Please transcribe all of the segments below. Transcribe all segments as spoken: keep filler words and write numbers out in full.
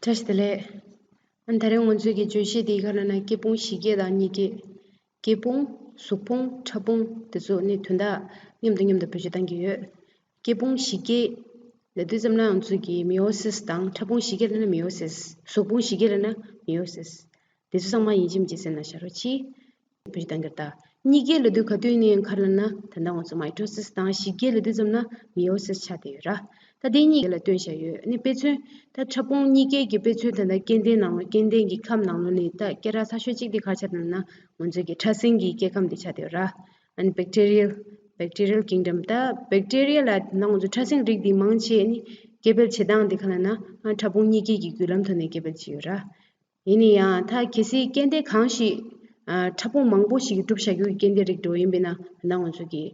བཀྲ་ཤིས་བདེ་ལེགས། ཨ་ད་རེས་ང་ཚོའི་གི་བརྗོད་གཞི་དེའི་ཁ་ལ་ན་སྐྱེ་ཕུང་བཞི་སྐྱེས་དང་གཉིས་སྐྱེས། སྐྱེ་ཕུང་། གཟུགས་ཕུང་། ཕྲ་ཕུང་དེ་ཚོ་ནི་དོན་དག་མཉམ་དུ་མཉམ་དུ་བེད་སྤྱོད་གཏང་གི་ཡོད། སྐྱེ་ཕུང་བཞི་སྐྱེས་ལབ་དུས་ཙམ་ན་ང་ཚོའི་གི་མེ་ཡོ་སིས་དང་། ཕྲ་ཕུང་བཞི་སྐྱེས་ལབ་ན་མེ་ཡོ་སིས། གཟུགས་ཕུང་བཞི་སྐྱེས་ལབ་ན་མེ་ཡོ་སིས། དེ་ཚོ་ཚང་མ་ཡིན་གཅིག་མིན་གཅིག་གསན་ན་ཤ་རོ་ཆི། བེད་སྤྱོད་གཏང་གི་རེད་ད། གཉིས་སྐྱེས་ལབ་དུས་ག་དུས་ནས་ཡང་ག་རེ་ལབ་ན། ད་ལྟ་ང་ཚོ་མའི་ཊོ་སིས་དང་། བཞི་སྐྱེས་ལབ་དུས་ཙམ་ན་མེ་ཡོ་སིས་ཆགས་བསྡད་ཡོད་ར། ད་དེ་གཉིས་ཀ་ལ་སྟོན་བཞག་ཡོད། ཨ་ནི་དཔེ་མཚོན་ད་ཕྲ་ཕུང་གཉིས་སྐྱེས་ཀྱི་དཔེ་མཚོན་ད་ལྟ་སྐྱེ་ལྡན་ནང་ལ། སྐྱེ་ལྡན་གྱི་ཁམས་ནང་ལོགས་ནས་ད་སྐད་གྲགས་ཚ་ཤོས་གཅིག་དེ་ག་རེ་ཆགས་བསྡད་ན། ང་ཚོའི་གི་ཕྲ་སྲིན་གྱི་སྐྱེ་ཁམས་དེ་ཆགས་བསྡད་ཡོད་ར། ཨ་ནི་བེག་ཊི་རི་ཡལ། བེག་ཊི་རི་ཡལ་ཀིང་ཌམ། ད་བེག་ཊི་རི་ཡལ་ལ་ད་ང་ཚོ་ཕྲ་སྲིན་རིགས་འདི་མང་ཆེ་ཨ་ནི་སྐྱེ་འཕེལ་བྱེད་སྟངས་འདི་ག་ལབ་ན། ཨ་ཕྲ་ཕུང་གཉིས་སྐྱེས་ཀྱི་བརྒྱུད་ལམ་ཐོག་ནས་སྐྱེ་འཕེལ་བྱེད་ཡོད་ར། ཡིན་ན་ཡང་ད་གལ་སྲིད་སྐྱེ་ལྡན་གང་ཞིག་ཨ་ཕྲ་ཕུང་མང་པོ་ཞིག་གིས་གྲུབ་བཞག་རྒྱུ་གི་སྐྱེ་ལྡན་རིགས་འདྲ་བོ་ཡིན་པས་ན། ད་ང་ཚོ་གི་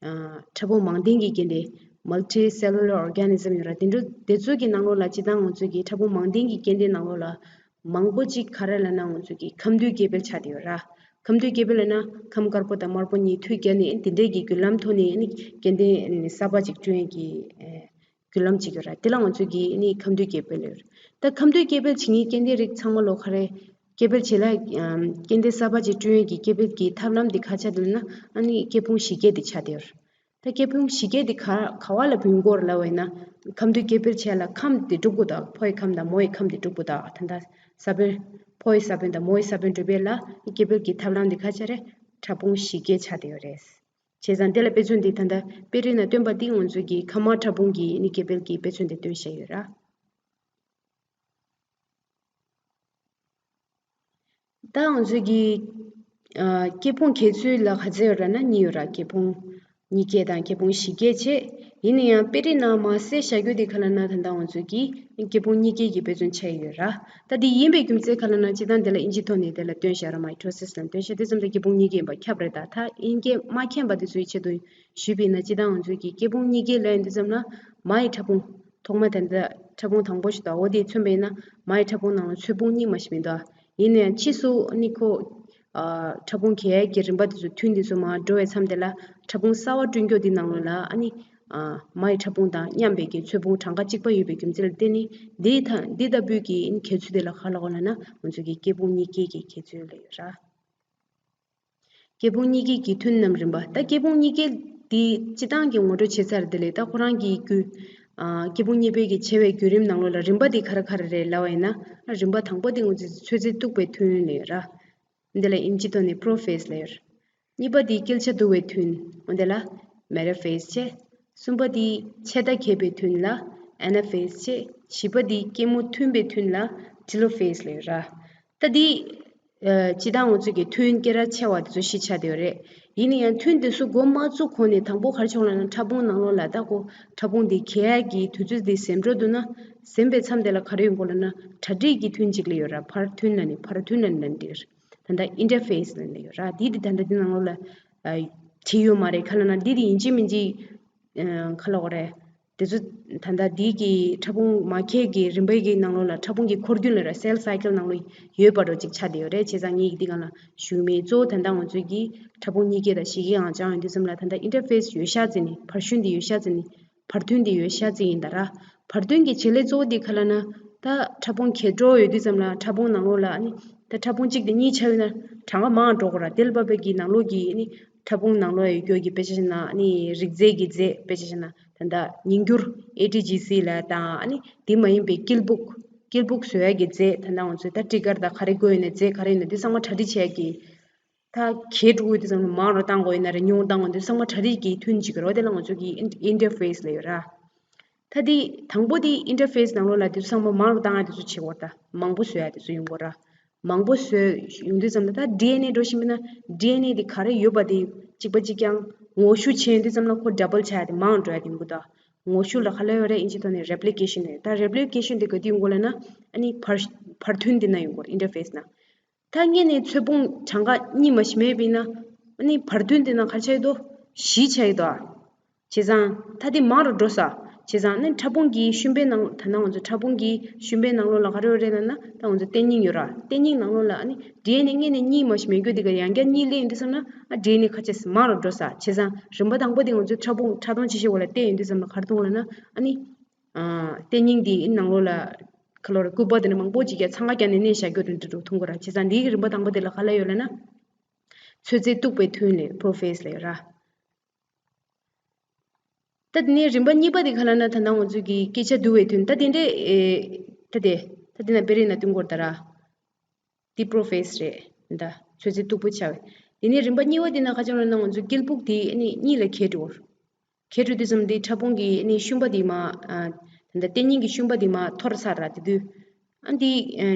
ཨ་ཕྲ་ཕུང་མང་ལྡན་གྱི་སྐྱེ་ལྡན། མལ་ཊི་སེ་ལུ་ལར་ཨོར་གེ་ནི་ཛམ་ཡོད་ར། དེ་འདྲ་དེ་ཚོ་གི་ནང་ལོགས་ལ་སྤྱིར་བཏང་ང་ཚོ་གི་ཕྲ་ཕུང་མང་ལྡན་གྱི་སྐྱེ་ལྡན་ནང་ལོགས་ལ་མང་པོ་ཅིག་ག་རེ་ལབ་ན། ང་ཚོ་གི་ཁམས་འདུས་སྐྱེ་འཕེལ་ཆགས་བསྡད་ཡོད་ར། ཁམས་འདུས་སྐྱེ་འཕེལ་ལབ་ན་ཁམས་དཀར་པོ་དང་དམར་པོ་གཉིས་མཐུད་རྒྱག་ནས་དེ་འདྲས་ཀྱི་བརྒྱུད་ལམ་ཐོག་ནས་ནི་སྐྱེ་ལྡན་གསར་པ་ཅིག་བསྐྲུན་ཡས་ཀྱི་ཨེ་བརྒྱུད་ལམ་ཅིག་ཡོད་ར། དེ་ལ་ང་ཚོ་གི་ནི་ཁམས་འདུས་སྐྱེ་འཕེལ་ཡོད་ར། ད་ཁམས་འདུས་སྐྱེ་འཕེལ་བྱེད་མཁན་སྐྱེ་ལྡན་རིགས་ཚང་མ་ལོ་ག་རེ། སྐྱེ་འཕེལ་བྱེད་ལ་ཨམ་སྐྱེ་ལྡན་གསར་པ་ཅིག་བསྐྲུན་ཡས་ཀྱི་སྐྱེ་འཕེལ་གྱི་ཐབས་ལམ་འདི་ག་རེ་ཆགས་བསྡད་ན། ཨ་ནི་སྐྱེ་ཕུང་བཞི་སྐྱེས་འདི་ཆགས་བསྡད་ཡོད་ར། ད་སྐྱེ་ཕུང་བཞི་སྐྱེས་འདི་ག་ག་བ་ལ་བུད་འགྲོ་གི་ཡོད་རེད་ལབ་པ་ཡིན་ན། ཁམས་འདུས་སྐྱེ་འཕེལ་བྱེད་ལ་ཁམས་འདི་གྲུབ་དགོས་ད། ཕོ་ཡི་ཁམས་དང་མོ་ཡི་ཁམས་འདི་གྲུབ་དགོས་ད། ད་ད་ས་བོན། ཕོ་ཡི་ས་བོན་དང་མོ་ཡི་ས་བོན་གྲུབ་པ་ལ་སྐྱེ་འཕེལ་གྱི་ཐབས་ལམ་འདི་ག་རེ་ཆགས་རེད། ཕྲ་ཕུང་བཞི་སྐྱེས་ཆགས་བསྡད་ཡོད་རེད། བྱས་ཙང་དེ་ལ་དཔེ་མཚོན་འདི་ད་ལྟ་དཔེ་རིས་ནང་སྟོན་པ་འདི་ང་ཚོའི་གི་ཁམས་དམར་ཕྲ་ཕུང་གི་ནི་སྐྱེ་འཕེལ་གྱི་དཔེ་མཚོན་འདི་སྟོན་བཞག་ཡོད་ར། ད་ང་ཚོའི་གི་ཨ་སྐྱེ་ཕུང་གི་ཚུལ་ལ་ག་ཚད་ཡོད་ར་ན་གཉིས་ཡོད་ར། སྐྱེ་ཕུང་གཉིས་སྐྱེས་དང་སྐྱེ་ཕུང་བཞི་སྐྱེས་བྱས། ཡིན་ན་ཡང་དཔེ་རིས་ནང་མར་གསལ་བཞག་རྒྱུ་དེ་ག་ལབ་ན། ད་ལྟ་ང་ཚོའི་གི་སྐྱེ་ཕུང་གཉིས་སྐྱེས་ཀྱི་དཔེ་མཚོན་ཆགས་ཡོད་ར། ད་འདི་ཡིན་པའི་རྒྱུ་མཚན་ག་ལབ་ན། སྤྱིར་བཏང་དེ་ལ་དབྱིན་ཇིའི་ཐོག་ནས་དེ་ལ་སྟོན་བཞག་ར། མའི་ཊོ་སིས་ལབ་སྟོན་བཞག་དུས་ཙམ་དུ་སྐྱེ་ཕུང་གཉིས་སྐྱེས་ཡིན་པ་ཁྱབ་རེད་ད། ད་དབྱིན་སྐད་མ་མཁྱེན་པ་དེ་ཚོའི་ཆེད་དུ་ཞུས་པ་ཡིན་ན། སྤྱིར་བཏང་ང་ཚོའི་གི་སྐྱེ་ཕུང་གཉིས་སྐྱེས་ལབ་ཡོང་དུས་ཙམ་ན། མའི་ཕྲ་ཕུང་། ཐོག་མ་དེ་འདྲ་ཕྲ་ཕུང་དང་པོ་ཞིག་འདུག་འོ་དེ་མཚོན་པ་ཡིན་ན། མའི་ཕྲ་ཕུང་ནང་ལ་ཚོས་ཕུང་གཉིས་མ་ཞིག་མི་འདུག་ཡིན་ནའང་ཕྱིས་སུ་ནི་ཁོ་ཨ་ཕྲ་ཕུང་གྱེས་ཡག་གི་རིམ་པ་དེ་ཚོ་ཐུན་དེ་ཚོ་མར་འགྲོ་བའི་མཚམས་དེ་ལ། ཕྲ་ཕུང་གསར་པ་བསྐྲུན་རྒྱུ་དེ་ནང་ལོགས་ལ་ཨ་ནི་ཨ་མའི་ཕྲ་ཕུང་དང་མཉམ་པའི་གི་ཚོས་ཕུང་གྲངས་ཀ་གཅིག་པ་ཡོད་པའི་རྒྱུ་མཚན་ལ་བརྟེན་ནས། འདི་དང་འདི་ལྟ་བུའི་གི་ཨ་ནི་གྱེས་ཚུལ་དེ་ལ་ག་ལབ་དགོས་ལབ་ན། ང་ཚོ་གི་སྐྱེ་ཕུང་གཉིས་སྐྱེས་ཀྱི་གྱེས་ཚུལ་ལབ་ཡོད་ར། སྐྱེ་ཕུང་གཉིས་སྐྱེས་ཀྱི་ཐུན་ནམ་རིམ་པ། ད་སྐྱེ་ཕུང་གཉིས་སྐྱེས་འདི་སྤྱིར་བཏང་གི་ངོ་སྤྲོད་བྱས་ཚར། དེ་ལས་ད་ཁོ་རང་གི་རྒྱུད་ཨ་སྐྱེ་ཕུང་གཉིས་སྐྱེས་ཀྱི་བྱེད་པའི་བརྒྱུད་རིམ་ནང་ལོགས་ལ་རིམ་པ་འདི་ག་རེ་ག་རེ་རེད་ལབ་པ་ཡིན་ན། རིམ་པ་དང་པོ་འདི་ང་ཚོས་ཚོད་རྩིས་གཏུགས་པའི་ཐུན་ལབ་ཡོད་ར། འདི་ལ་དབྱིན་ཇིའི་ཐོག་ནས་པྲོ་ཕེ་སི་ལབ་ཡོད་ར། གཉིས་པ་འདི་སྐྱེལ་ཆ་བསྡུ་བའི་ཐུན། འོ་དེ་ལ་མེ་ཊ་ཕེ་སི་བྱས། གསུམ་པ་འདི་ཚེ་མདའ་གྱེས་པའི་ཐུན་ལ་ཨེ་ན་ཕེ་སི་བྱས། བཞི་པ་འདི་སྐྱེད་མོས་མཐུན་པའི་ཐུན་ལ་ཊི་ལོ་ཕེ་སི་ལབ་ཡོད་ར། ད་འདི་ཨ་སྤྱིར་བཏང་ང་ཚོ་གི་ཐུན་སྐད་གྲགས་ཆེ་བ་དེ་ཚོ་བཞི་ཆགས་བསྡད་ཡོད་རེད། ཡིན་ན་ཡང་ཐུན་དེ་ཚོ་འགོ་མ་བཙུགས་གོང་ནས་དང་པོ་ག་རེ་བྱུང་ལབ་ན། ཕྲ་ཕུང་ནང་ལོགས་ལ་ད་ཁོ་ཕྲ་ཕུང་དེ་གྱེས་ཡག་གི་དུས་ཚོད་དེ་ཟིན་འགྲོ་འདུག་ན། ཟིན་པའི་མཚམས་དེ་ལ་ག་རེ་ཡོང་གི་ཡོད་ལབ་ན། གྲ་སྒྲིག་གི་ཐུན་གཅིག་ལབ་ཡོད་ར། འཕར་ཐུན་ལབ་ནི། འཕར་ཐུན་ལབ་ནི་འདི་རེད། ད་ལྟ་ཨིན་ཊར་ཕེ་སི་ལབ་ནི་ཡོད་ར། འདི་དེ་ད་ལྟ་འདི་ནང་ལོགས་ལ་ཨ་བྲིས་ཡོད་མ་རེད། ག་ལབ་ན་འདི་དེ་ཡིན་གཅིག་མིན་གཅིག་ཨ་ག་ལབ་དགོས་རེད། དེ་ཚོ་ད་ལྟ་འདི་གི་ཕྲ་ཕུང་མ་གྱེས་ཀྱི་རིམ་པ་གི་ནང་ལོགས་ལ་ཕྲ་ཕུང་གི་འཁོར་རྒྱུན་ལབ་ར། སེལ་སའི་ཀལ་ནང་ལོགས་ཡོད་པ་འདྲ་ཅིག་ཆགས་བསྡད་ཡོད་རེད། བྱས་ཙང་ངས་འདི་སྒང་ལ་ཞུ་མེད། གཙོ་བོ་ད་ལྟ་ང་ཚོའི་གི་ཕྲ་ཕུང་གཉིས་སྐྱེས་དང་བཞི་སྐྱེས་ཨང་སྦྱང་ཡོང་དུས་ཙམ་ལ། ད་ལྟ་ཨིན་ཊར་ཕེ་སི་ཡོད་ཤག་ཟེར་ནས། འཕར་ཤུན་འདི་ཡོད་ཤག་ཟེར་ནས། འཕར་ཐུན་འདི་ཡོད་ཤག་ཟེར་ཡིན་ད་ར། འཕར་ཐུན་གྱི་བྱེད་ལས་གཙོ་བོ་འདི་ག་ལབ་ན། ད་ཕྲ་ཕུང་གྱེས་འགྲོ་ཡོང་དུས་ཙམ་ལ་ཕྲ་ཕུང་ནང་ལོགས་ལ་ཨ་ནི། ད་ཕྲ་ཕུང་གཅིག་དེ་གཉིས་ཆགས་ཡོད་ན་གྲངས་ཀ་མང་འགྲོ་གི་ར། དེ་ལ་བབས་པའི་གི་ནང་ལོགས་ཀྱི་ཨ་ནི་ཕྲ་ཕུང་ནང་ལོགས་ཡོད་རྒྱུ་གི་དཔེ་ཆ་བཞག་ན། ཨ་ནི་རིགས་རྫས་ཀྱི་རྫས་དཔེ་ཆ་བཞག་ན། ད་ལྟ་ཉིང་སྐྱུར་ཨེ་ཊི་ཇི་སི་ལབ་དང་། ཨ་ནི་དེ་མ་ཡིན་པའི་སྐྱིལ་ལྤགས། སྐྱིལ་ལྤགས་བཟོ་ཡག་གི་རྫས། ད་ལྟ་ང་ཚོས་ད་ཊི་གར་དང་ག་རེ་དགོས་ཡོད་ན། རྫས་ག་རེ་ཡོད་ན་དེ་ཚང་མ་གྲ་སྒྲིག་བྱེད་ཡག་གི། ད་གྱེས་འགྲོ་དུས་ཙམ་ལ་མང་རུ་བཏང་དགོས་ཡོད་ན་རེད། ཉུང་བཏང་དགོས་ཡོད་ན། དེ་ཚང་མ་གྲ་སྒྲིག་གི་ཐུན་གཅིག་རེད། དེ་ལ་ང་ཚོ་གི་ཨིན་ཊར་ཕེ་སི་ལབ་ཡོད་ར། ད་དེ་དང་པོ་དེ་ཨིན་ཊར་ཕེ་སི་ནང་ལོགས་ལ་དེ་ཚོ་ཚང་མ་མང་རུ་བཏང་ཡག་དེ་ཚོ་བྱེད་དགོས་རེད། ད་མང་པོ་བཟོ་ཡག་དེ་ཚོ་ཡོང་དགོས་ར། མང་པོ་བཟོས་ཡོང་དུས་ཙམ་ལ་ད་ཌི་ཨེན་ཨེ་འགྲོ་བཞིན་པས་ན། ཌི་ཨེན་ཨེ་དེ་ག་རེ་ཡོད་པ་དེ་གཅིག་པ་གཅིག་རྐྱང་ངོ་བཤུ་བྱས་ཡོང་དུས་ཙམ་ལ་ཁོ་ཌབ་བལ་ཆགས་ཡག་དེ་མང་འགྲོ་ཡག་དེ་ཡོང་གི་འདུག་ངོ་བཤུ་ལ་ག་ལབ་ཡོད་རེད། ཨིན་ཇིའི་ཐོག་ནས་རེབ་ལི་ཀེ་ཤན་རེད། ད་རེབ་ལི་ཀེ་ཤན་དེ་ག་དུས་ཡོང་གི་ཡོད་ལབ་ན། ཨ་ནི་འཕར་འཕར་ཐུན་དེ་ན་ཡོང་གི་ཡོད་རེད། ཨིན་ཊར་ཕེ་སི་ན། ད་སྔོན་ནས་ཚོས་ཕུང་གྲངས་ཀ་གཉིས་མ་ཞིག་མེད་པས་ན། ཨ་ནི་འཕར་ཐུན་དེ་ན་ག་རེ་ཆགས་ཀྱི་འདུག་བཞི་ཆགས་ཀྱི་འདུག་བྱས་ཙང་ད་དེ་མང་རུ་འགྲོ་ས། བྱས་ཙང་ནི་ཕྲ་ཕུང་གི་ཤུན་པའི་ནང་། ད་ནང་ང་ཚོ་ཕྲ་ཕུང་གི་ཤུན་པའི་ནང་ལོགས་ལ་ག་རེ་ཡོད་རེད་ལབ་ན། ད་ང་ཚོ་ལྟེ་སྙིང་ཡོད་ར། ལྟེ་སྙིང་ནང་ལོགས་ལ་ཨ་ནི་ཌི་ཨེན་ཨེ་སྔོན་ནས་གཉིས་མ་ཞིག་མེད་རྒྱུ་དེ་ག་ཡང་བསྐྱར་གཉིས་སླེབས་ཡོང་དུས་ཙམ་ལ། ཨ་ཌི་ཨེན་ཨེ་ཁ་ཤས་མང་རུ་འགྲོ་ས། བྱས་ཙང་རིམ་པ་དང་པོ་དེ་ང་ཚོ་ཕྲ་ཕུང་ཕྲ་མཐོང་ཆེ་ཤོས་འོག་ལ་བལྟས་ཡོང་དུས་ཙམ་ལ་ག་རེ་མཐོང་ལབ་ན། ཨ་ནི་ཨ་ལྟེ་སྙིང་དེའི་ནང་ལོགས་ལ་ ཁ་ལོ་ར་སྐུད་པ་དེ་འདྲ་མང་པོ་ཅིག་གི་ཚང་ཁ་བརྒྱབ་ནས་མནན་བཞག་རྒྱུ་དེ་འདྲ་འདྲ་མཐོང་གི་ར། བྱས་ཙང་འདིའི་རིམ་པ་དང་པོ་དེ་ལ་ག་ལབ་ཡོད་ལབ་ན། ཚོད་རྩིས་གཏུག་པའི་ཐུན་ལབ་ཡོད། པྲོ་ཕེ་སི་ལབ་ཡོད་ར། ད་དེ་ནས་རིམ་པ་གཉིས་པ་དེ་ག་ལབ་ན། ད་ནང་ང་ཚོ་གི་སྐད་ཆ་བསྡུ་བའི་ཐུན། ད་དེ་འདྲས་ཨེ། ད་དེ། ད་དེ་ན་པེ་རེ་ན་བསྟུན་དགོས་རེད་ད་ར། དེ་པྲོ་ཕེ་སི་རེད། ད་ཚོད་རྩིས་གཏུག་པོ་ཆགས་པས། དེ་ནས་རིམ་པ་གཉིས་པ་དེ་ན་ག་ཅང་ལབ་ན། ང་ཚོ་སྐེད་པུག་དེ་ཨ་ནི་གཉིས་ལ་གས་འགྲོ། གས་འགྲོ་དུས་ཙམ་དེ་ཕྲ་ཕུང་གི་ཨ་ནི་ཤུན་པ་དེ་མར། ཨ། ད་ལྟ་ལྟེ་སྙིང་གི་ཤུན་པ་དེ་མར་འཐོར་ཚར་ར། དེ་དུས་ཨ་འདི་ཨ་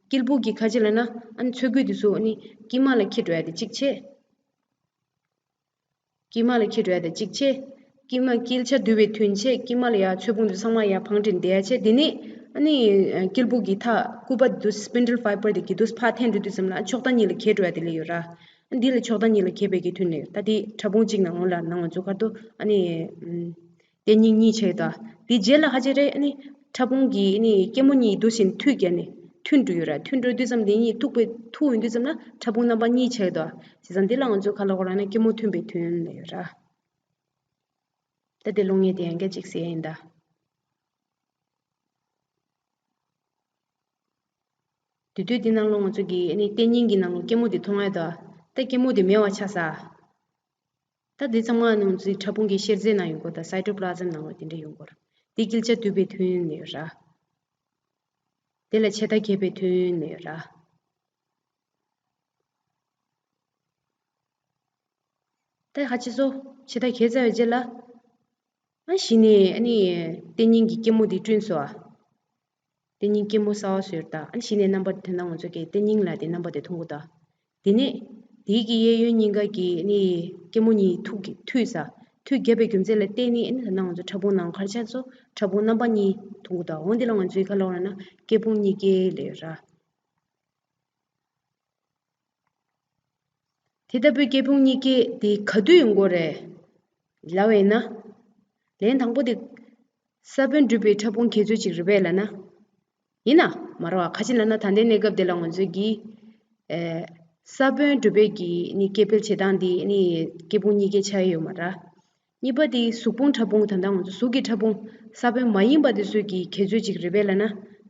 སྐེད་པུག་གི་ག་ཅི་ལབ་ན། ཨ་ནི་ཚོད་སྐུད་དེ་ཚོ་ཨ་ནི་དཀྱིལ་མ་ལ་འཁྱེར་འགྲོ་ཡ་དེ་གཅིག་བྱས། དཀྱིལ་མ་ལ་འཁྱེར་འགྲོ་ཡ་དེ་གཅིག་བྱས། དཀྱིལ་མ་སྐད་ཆ་བསྡུ་བའི་ཐུན་བྱས། དཀྱིལ་མ་ལ་ཡ་ཚོད་ཕུང་དེ་ཚང་མ་ཡ་བང་སྒྲིག་བསྡད་ཡ་བྱས། དེ་ནས་ཨ་ནི་སྐེད་པུག་གི་མཐའ་སྐུད་པ་དེ་སི་པིན་ཌལ་ཕའི་བར་དེ་གི་དུས་ཕར་འཐེན་འགྲོ་དུས་ཙམ་ལ་ཕྱོགས་མཐའ་གཉིས་ལ་གས་འགྲོ་ཡ་དེ་ལབ་ཡོད་ར། འདི་ལ་ཕྱོགས་མཐའ་གཉིས་ལ་གས་པའི་གི་ཐུན་ལབ་ཡོད། ད་འདི་ཕྲ་ཕུང་གཅིག་ནང་ལོགས་ལ་ནང་ང་ཚོ་ག་རེ་འདུག་ཨ་ནི་ཨམ། ལྟེ་སྙིང་གཉིས་ཆགས་ཡོད་དོ། དེའི་རྗེས་ལ་ག་ཅི་རེད། ཨ་ནི་ཕྲ་ཕུང་གི་ཨ་ནི་སྐྱི་མོ་གཉིས་འདུ་བཞིན་མཐུད་བརྒྱབ་ནས་མཐུད་འགྲོ་ཡོད་ར། མཐུད་འགྲོ་དུས་ཙམ་དེ་གཉིས་གཏུག་པའི་མཐུད་ཡོང་དུས་ཙམ་ལ་ཕྲ་ཕུང་རྣམ་པ་གཉིས་ཆགས་ཡོད་དོ། བྱས་ཙང་འདི་ལ་ང་ཚོས་ག་ལབ་དགོས་རེད་ན། སྐྱི་མོ་མཐུད་པའི་ཐུན་ལབ་ཡོད་ར། ད་དེ་ལོ་ངས་དེ་ཡང་སྐད་ཅིག་ཟེར་ཡིན་ད། དེ་དུས་དེ་ནང་ལོགས་ང་ཚོ་གི་ཨ་ནི་ལྟེ་སྙིང་གི་ནང་ལོགས་སྐྱི་མོ་དེ་མཐོང་ཡ་དོ། ད་སྐྱི་མོ་དེ་མེད་པ་ཆགས་ས། ད་འདི་ཚང་མ་ནང་ཚོའི་ཕྲ་ཕུང་གི་གཤེར་རྫས་ནང་ཡོང་གི་ཡོད་དོ། སའི་ཊོ་པི་ལ་ཛམ་ནང་ལ་དེ་འདྲ་ཡོང་གི་ཡོད་ར། འདི་སྐད་ཆ་བསྡུ་བའི་ཐུན་ལབ་ཡོད་ར། དེ་ལ་ཕྱེད་མཐའ་གས་པའི་ཐུན་ལབ་ཡོད་ར། ད་ཧ་ཅི་སོ། ཕྱེད་མཐའ་གས་ཚར་བའི་རྗེས་ལ། ཨ་གཞི་ནས་ཨ་ནི་ལྟེ་སྙིང་གི་སྐྱི་མོ་དེ་བསྐྲུན་སོང་ཨ། ལྟེ་སྙིང་སྐྱི་མོ་གསར་པ་བཟོས་ད། ཨ་གཞི་ནས་རྣམ་པ་དེ་ན་ང་ཚོ་གི་ལྟེ་སྙིང་ལ་དེ་རྣམ་པ་དེ་མཐོང་གི་ཡོད་དོ། དེ་ནས་དེའི་གི་གཡས་གཡོན་གཉིས་ཀ་གི་ཨ་ནི་སྐྱི་མོ་གཉིས་མཐུད་ཀྱི་མཐུད་ས། མཐུད་བརྒྱབ་པའི་རྒྱུ་མཚན་ལ་བརྟེན་ནས་ཨ་ནི་ད་ནང་ང་ཚོ་ཕྲ་ཕུང་ནང་ག་རེ་ཆགས་སོང་། ཕྲ་ཕུང་རྣམ་པ་གཉིས་མཐོང་གི་ཡོད་དོ། འོ་འདི་ལ་ང་ཚོས་ག་ལབ་དགོས་རེད་ན། སྐེད་པུང་གཉིས་ཀས་ལབ་ཡོད་ར། དེ་ལྟ་བུའི་སྐེད་པུང་གཉིས་ཀས་དེ་ག་དུས་ཡོང་གི་ཡོད་རེད་ལབ་པ་ཡིན་ན། ལན་དང་པོ་དེ། ས་བོན་གྲུབ་པའི་ཕྲ་ཕུང་གས་ཚོད་ཅིག་རེད་པས་ལབ་ན། ཡིན་ན་མ་རེད་པ། ག་ཅི་ལབ་ན། ད་ལྟའི་གནས་སྐབས་དེ་ལ་ང་ཚོས་ཀྱིས། ཨེ། ས་བོན་གྲུབ་པའི་གི་ནི་སྐྱེ་འཕེལ་བྱེད་སྟངས་དེ་ནི་སྐེད་པུང་གཉིས་ཀས་ཆགས་ཡོད་མ་རེད། གཉིས་པ་དེ་གཟུགས་ཕུང་ཕྲ་ཕུང་། ད་ལྟ་ང་ཚོ་གཟུགས་ཀྱི་ཕྲ་ཕུང་ས་བོན་མ་ཡིན་པ་དེ་ཚོས་ཀྱིས་གས་ཚོད་ཅིག་རེད་པས་ལབ་ན།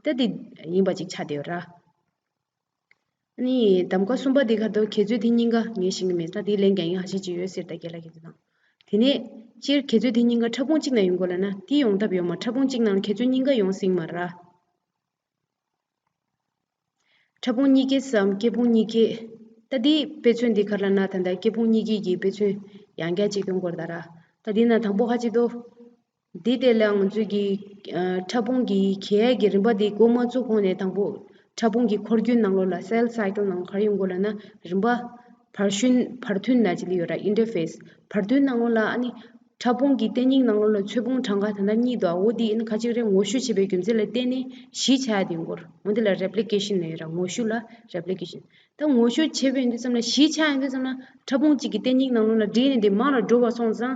ད་དེ་ཡིན་པ་ཅིག་ཆགས་བསྡད་ཡོད་ར། ཨ་ནི་གདམ་ག་གསུམ་པ་དེ་ག་རེ་འདུག་གས་ཚོད་དེ་སྙིང་ག་ངས་ཤེས་ཀྱི་མེད། ད་དེའི་ལན་རྒྱག་མཁན་ཧ་ཅང་ཅིག་ཡོད་ཟེར། ད་རྒན་ལགས་ཀྱིས་དེ་དང་། དེ་ནས་སྤྱིར་གས་ཚོད་དེ་སྙིང་ག་ཕྲ་ཕུང་གཅིག་ནང་ཡོང་གི་ཡོད་ལབ་ན། དེ་ཡོང་ཐབས་ཡོད་མ། ཕྲ་ཕུང་གཅིག་ནང་གས་ཚོད་སྙིང་ག་ཡོང་སྲིད་མ་རེད། ཕྲ་ཕུང་གཉིས་ཀས་སམ་སྐེད་པུང་གཉིས་ཀས། ད་དེའི་དཔེ་མཚོན་དེ་ག་རེ་ལབ་ན། ད་ལྟ་སྐེད་པུང་གཉིས་ཀས་ཀྱི་དཔེ་མཚོན་ཡང་བསྐྱར་ཅིག་སྟོན་དགོས་རེད་ད་ར། ད་དེ་ན་དང་པོ་ཧ་ཅི་དོ། འདི་དེ་ལ་ང་ཚོས་ཀྱི། ཨ། ཕྲ་ཕུང་གི་གས་ཀྱི་རིམ་པ་འདི་འགོ་མ་བཙུགས་གོང་ནས་དང་པོ་ཕྲ་ཕུང་གི་འཁོར་རྒྱུན་ནང་ལོགས་ལ། སེལ་སའི་ཀལ་ནང་ག་རེ་ཡོང་གི་ཡོད་ལབ་ན། རིམ་པ་བར་ཤུན་བར་མཐུད་ན་ཅིག་ལབ་ཡོད་ར། ཨིན་ཊར་ཕེ་སི། བར་མཐུད་ནང་ལོགས་ལ་ཨ་ནི་ཕྲ་ཕུང་གི་ལྟེ་སྙིང་ནང་ལོགས་ལ་ཚོས་ཕུང་གྲངས་ཀ་ད་ལྟ་གཉིས་འདུག་འོ་དེ་ཨ་ནི་ག་ཅིག་རེད། ངོ་བཤུ་བྱེད་པའི་རྒྱུ་མཚན་ལ་བརྟེན་ནས་བཞི་ཆགས་ཡ་དེ་ཡོང་གི་ཡོད་ར། འོ་དེ་ལ་རེབ་ལི་ཀེ་ཤན་ལབ་ཡོད་ར། ངོ་བཤུ་ལ་རེབ་ལི་ཀེ་ཤན། ད་ངོ་བཤུ་བྱེད་པའི་ཡོང་དུས་ཙམ་ལ། བཞི་ཆགས་ཡོང་དུས་ཙམ་ལ་ཕྲ་ཕུང་གཅིག་གི་ལྟེ་སྙིང་ནང་ལོགས་ལ་འདྲེས་ནས་དེ་མར་ལ་འགྲོ་བ་སོང་ཙང་།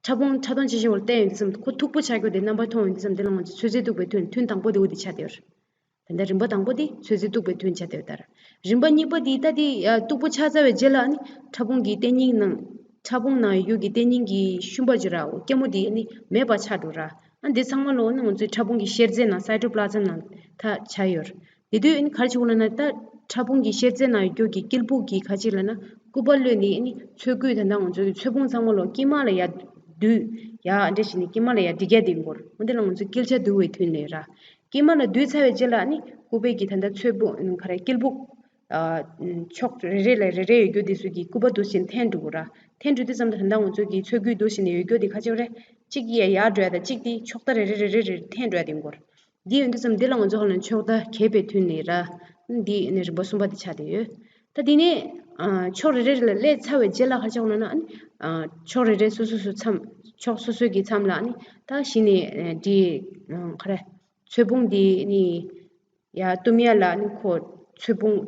ཕྲ་ཕུང་ཕྲ་མཐོང་ཆེ་ཆེ་བོར་བལྟས་ཡོང་དུས་ཙམ། ཁོ་མཐུག་པོ་ཆགས་རྒྱུ་དེ་རྣམ་པ་མཐོང་ཡོང་དུས་ཙམ། དེ་ལ་ང་ཚོས་ཚོད་རྩིས་གཏུག་པའི་ཐུན། ཐུན་དང་པོ་དེ་འོ་དེ་ཆགས་བསྡད་ཡོད་རེད། ད་ལྟ་རིམ་པ་དང་པོ་དེ་ཚོད་རྩིས་གཏུག་པའི་ཐུན་ཆགས་བསྡད་ཡོད་ད་ར། རིམ་པ་གཉིས་པ་དེ་ད་དེ་ཡ་མཐུག་པོ་ཆགས་ཚར་བའི་རྗེས་ལ་ཨ་ནི་ཕྲ་ཕུང་གི་ལྟེ་སྙིང་ནང་། ཕྲ་ཕུང་ནང་ཡོད་རྒྱུ་གི་ལྟེ་སྙིང་གི་ཤུན་པ་ཅིག་ཡོད་ར། འོ་སྐྱི་མོ་དེ་ཨ་ནི་མེད་པ་ཆགས་འགྲོ་ར། ཨ་འདི་ཚང་མ་ལོ་ཨ་ནི་ང་ཚོའི་ཕྲ་ཕུང་གི་གཤེར་རྫས་ནང་། སའི་ཊོ་པི་ལ་ཛམ་ནང་ད་ཆགས་ཡོད་ར། དེ་དུས་ཨ་ནི་ག་རེ་བྱེད་དགོས་ལབ་ན། ད་ཕྲ་ཕུང་གི་གཤེར་རྫས་ནང་ཡོད་རྒྱུ་གི་སྐེད་པུག་གི་ག་ཅིག་ལབ་ན། སྐུད་པ་གློད་ནས་ཨ་ནི་ཚོད་སྐུད་ད་ལྟ་ང་ཚོ་གི་ཚོས་ཕུང་ཚང་མ་ལོ་དཀྱིལ་མ་ལ་ཡར་བསྡུས། ཡར་འདྲ་བྱས་ནས་དཀྱིལ་མ་ལ་ཡར་སྒྲིལ་རྒྱུ་དེ་ཡོང་གི་ཡོད་ར། འོ་དེ་ལ་ང་ཚོས་སྐད་ཆ་བསྡུ་བའི་ཐུན་ལབ་ཡོད་ར། དཀྱིལ་མ་ལ་བསྡུས་ཚར་བའི་རྗེས་ལ་ཨ་ནི་སྐུད་པའི་གི་ད་ལྟ་ཚོས་ཕུང་ག་རེ། སྐེད་པུག་ཨ། ཕྱོགས་རེ་རེ་ལ་རེ་རེ་ཡོད་རྒྱུ་དེ་ཚོ་གི་སྐུད་པ་འདུ་བཞིན་འཐེན་འགྲོ་གི་ཡོད་ར། འཐེན་འགྲོ་དུས་ཙམ་ད་ལྟ་ང་ཚོ་གི་ཚོད་སྐུད་འདུ་བཞིན་ཡོད་རྒྱུ་དེ་ག་ཅིག་རེད། གཅིག་ཡར་ཡར་འགྲོ་ཡ་དང་། གཅིག་དེ་ཕྱོགས་མཐའ་རེ་རེ་རེ་རེ་རེ་འཐེན་འགྲོ་ཡ་དེ་ཡོང་གི་ཡོད་ར། འདི་ཡོང་དུས་ཙམ་འདི་ལ་ང་ཚོ་ཧ་ལམ་ཕྱོགས་མཐའ་གས་པའི་ཐུན་ལབ་ཡོད་ར། འདི་ནི་རིམ་པ་གསུམ་པ་དེ་ཆགས་བསྡད་ཡོད། ད་འདི་ནས་ཨ། ཕྱོགས་རེ་རེ་ལ་སླེབས་ཚར་བའི་རྗེས་ལ་ག་རེ་བྱེད་དགོས་ལབ་ན། ཨ་ནི་ཨ། ཕྱོགས་རེ་རེ་སོ་སོ་སོ་མཚམས། ཕྱོགས་སོ་སོའི་གི་མཚམས་ལ་ཨ་ནི་ད་གཞི་ནས་ཨ། འདི་ཨ། ག་རེ། ཚོས་ཕུང་འདི་ནི་ཡར་བཏུམ་ཡ་ལ་ཨ་ནི་ཁོ་ཚོས་ཕུང་